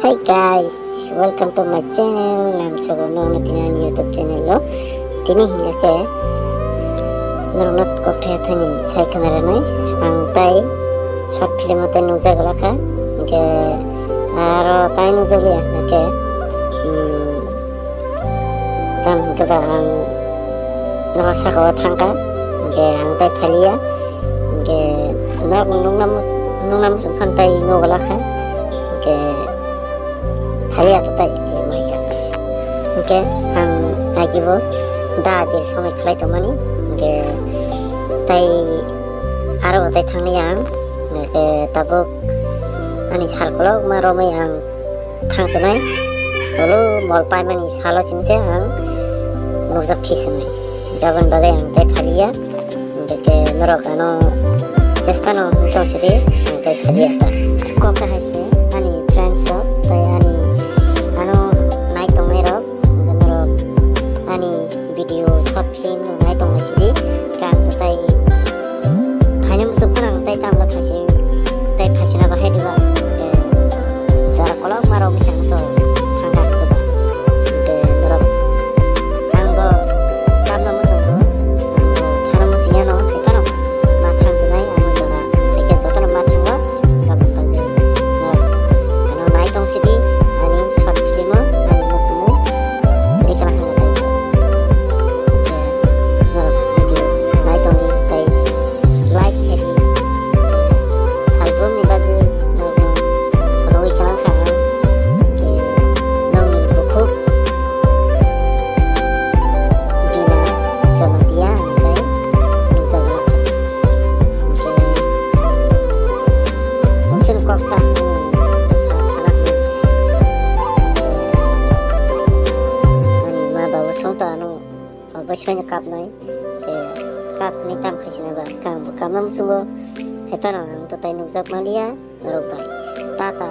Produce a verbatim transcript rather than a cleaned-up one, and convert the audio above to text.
Hi guys, welcome to my channel. Nang sobo no no tini ani YouTube channel lo. Tini hinga ke norok no kokthai thani sai khana rwnai. Ang tai short film o tai nukjak lakha. Ke aro tai nukjak liya ke. Hmm, tam hinga ba ang no saka o thangka. Ke ang tai phaliya. Ke norok nukna nukna muchung phan tai nukjak lakha. Ke Phaliya to tai, eh, maika. Hingke ang agibo da dir somoi khlai tongmani. Hingke tai aro bo tai thangnai ang. Hingke tabuk ani sal kolok ma romwi ang thangsinai. Olo mol paimani salo singse ang nukjak phi sinai. Gabon bagwi ang tai phaliya. Hingke norok ano chespa no wngtong sidi ang tai phaliya ta. Kok kahai se ani friends rok tai ani ano nai tongnai rok, hingke norok ani video short film no nai tongnai sidi kang tai thaino muchuk phano ang tai tamla phasi tai phasina bahai diba, hingke jora kolok ma rok misa ang to thangka diba, hingke norok ang bo tamla muchung bo. Tharo muchung yano, hai phano ma thang sinai, amo jora. Hai khe jotono ma thango, gabon kagwi. Ano nai tong sidi, ani short film o, ani mukumu, rikla hwnwi tai. Norok video nai tongdi, tai like khe di. Salbrumni bagwi norokno rwui kwlang kha ang. Khe nongni bukhuk Bina Jamatia hingke nukjagwi kha. Hingke bumsini kok ta hwnwi sa-, salakni. Ani ma babu songto ano obo soino kapnai. Ke kapni tam khaisina ba kang bo kapna muchungo. Hai phano ang to tai nukjak manliya norok bai. Tata.